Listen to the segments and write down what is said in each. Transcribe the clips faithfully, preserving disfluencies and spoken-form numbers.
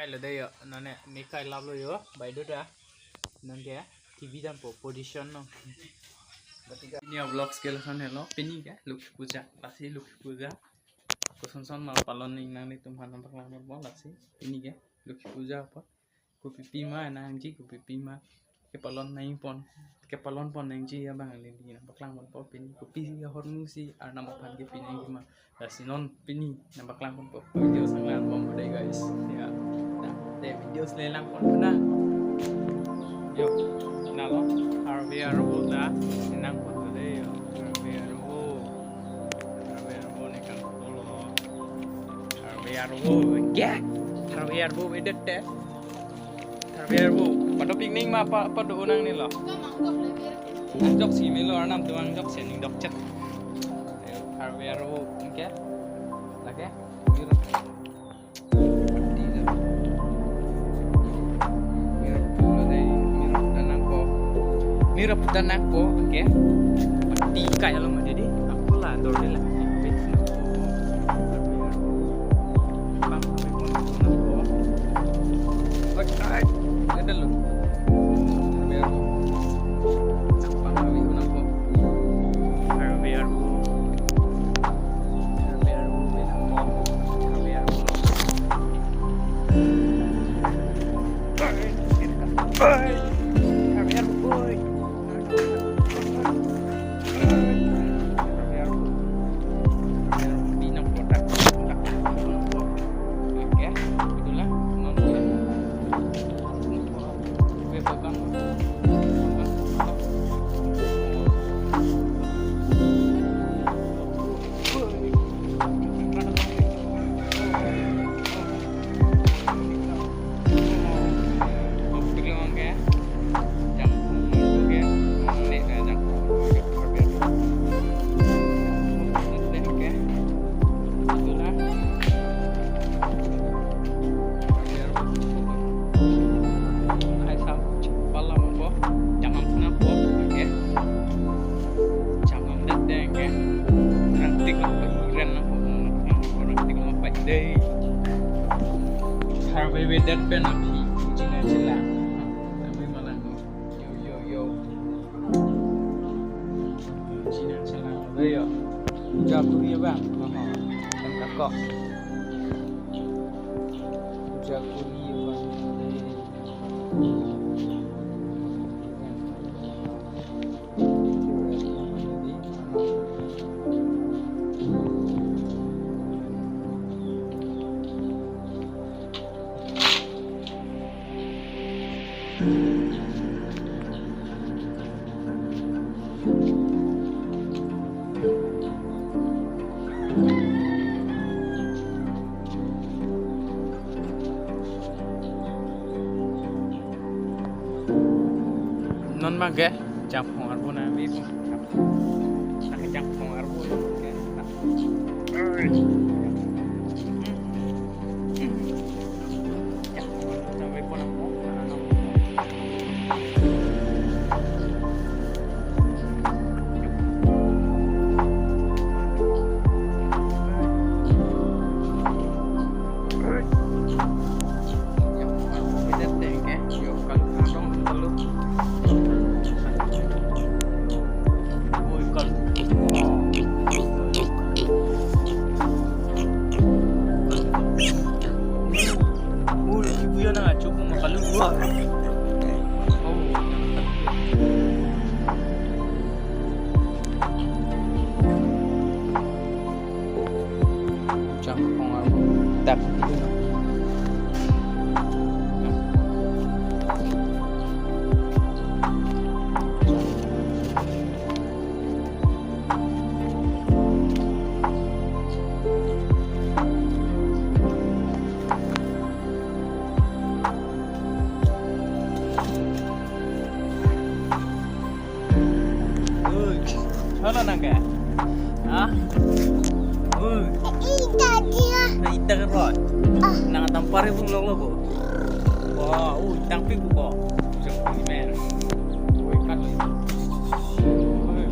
Hello dei yo, nonke mekai laplo yo, baideo ta. Nonke T V dampo, position non. Pini a-vlogs ke lason helo, pini ke Lokhi Puja, lasi Lokhi Puja. Kosonson ma palon nangji nanglitum aphan nangpaklang ponpo, lasi pini ke Lokhi Puja apot kopipi ma nangji, kopipi ma kepalon nangpon, kepalon pon nangji abang neli nangpaklang ponpo, pini kopi ahormu si Arnam aphan kepi nangji ma. Lasi non pini nangpaklang ponpo, video sanglang ponpo dei guys. Ya. Nah, dei video selelang pon puna. Yo, nalo, harve arvo ta nang ponpo dei yo. Harve arvo. Harve arvo ne kangkolo. Harve arvo. Ke? Harve arvo avedet te. Harve arvo. Pado picnic ma apa, apa do nangnelo? Angjok si melo, Arnam atum angjok si ning dokchet. Harve arvo, oke. Lake. Mirot. Pati lo. Mirot pulo dei, mirot ta nangpo. Mirot ta nangpo, oke. Pati kayak lo ma jadi. Aku lah, dor dei lah. Bang, bang, bang, bang. Oi, ai, ada lo. Harve arvo. Chapang kami unang po. Harve arvo. Harve arvo, harve arvo. Harve arvo, oi. Oke, itulah. Harve avedet pen aphi, china chila. Kami malang ko. Yo, yo, yo. China chila. Ayo. Puja kuri abang. Aha. Kan kakok. Puja kuri abang. Non mage, Changphong arvo nangvepo. Nang Changphong arvo lo ke. Changphong arvo dak. Oi, hala nang ke? Ah? Oi. Ita dia. Na ita ke rot. Ah. Nang tampar ibu lok lok ko. Wah, uh, tangpi buko. Jok men. Oi, kan. Oi.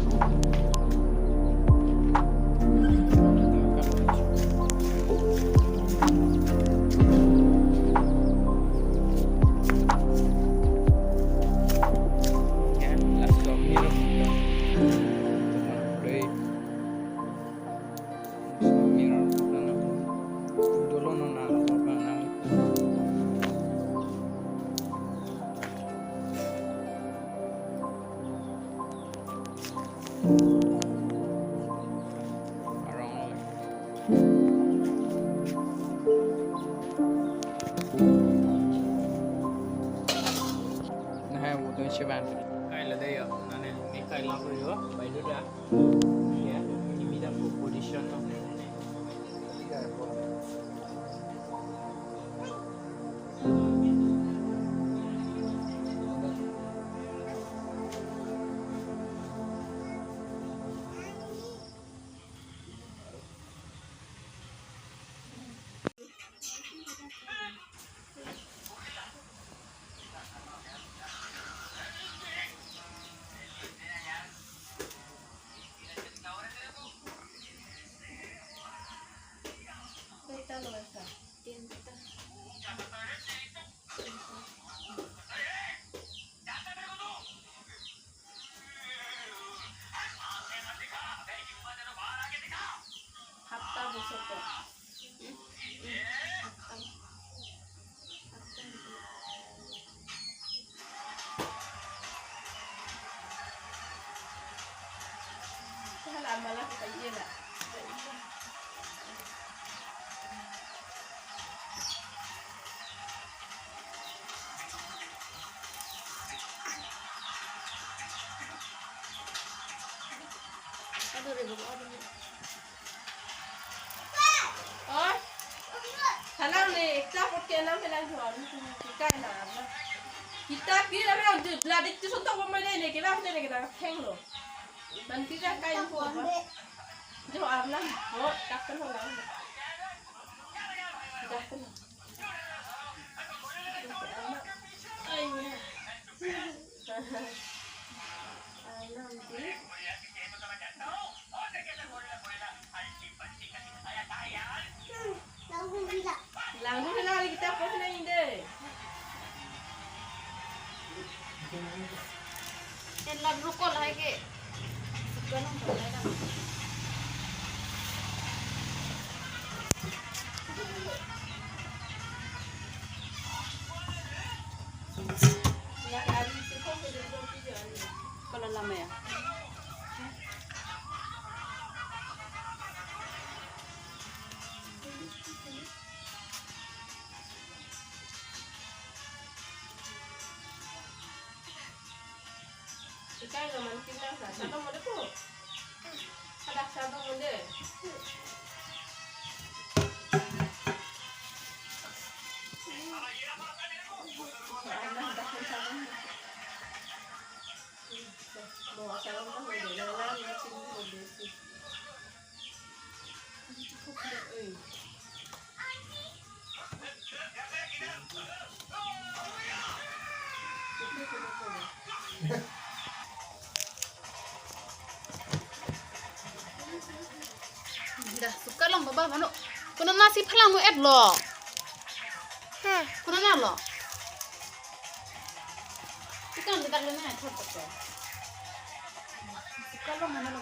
Nahai udo cheban. Kai la dei yo, nane, me kai la ko yo, bai do da. Ya, kimi da position no. Hapta bosor ko. Hmm? Hmm. Hapta. Hapta. Hala amala kita iya la. Aduh, ribut, aduh. Oi. Salam ni, ekta pot ke nam pelang jual, kita na, na. Kita kira na, la dik tu sontok pemain ni, kita macam ni, kita hang lo. Dan kita kain ko, apa? Jo arnam, oh, tak kenal lah. Tak kenal. Ai, ya. Arnam di. Langdun na lagi kita apa sih ini deh? En la rukol hai ke. Sekarang mulai dah. Kalau lama ya. Ikai lo man kina sa, sa tong mo de po. Ada sa tong mo de. Dah, suka long baba mano. Kono nasi phalang mo et lo. Kono na lo. Ikan bedak lo na thot thot. Suka long mano lo.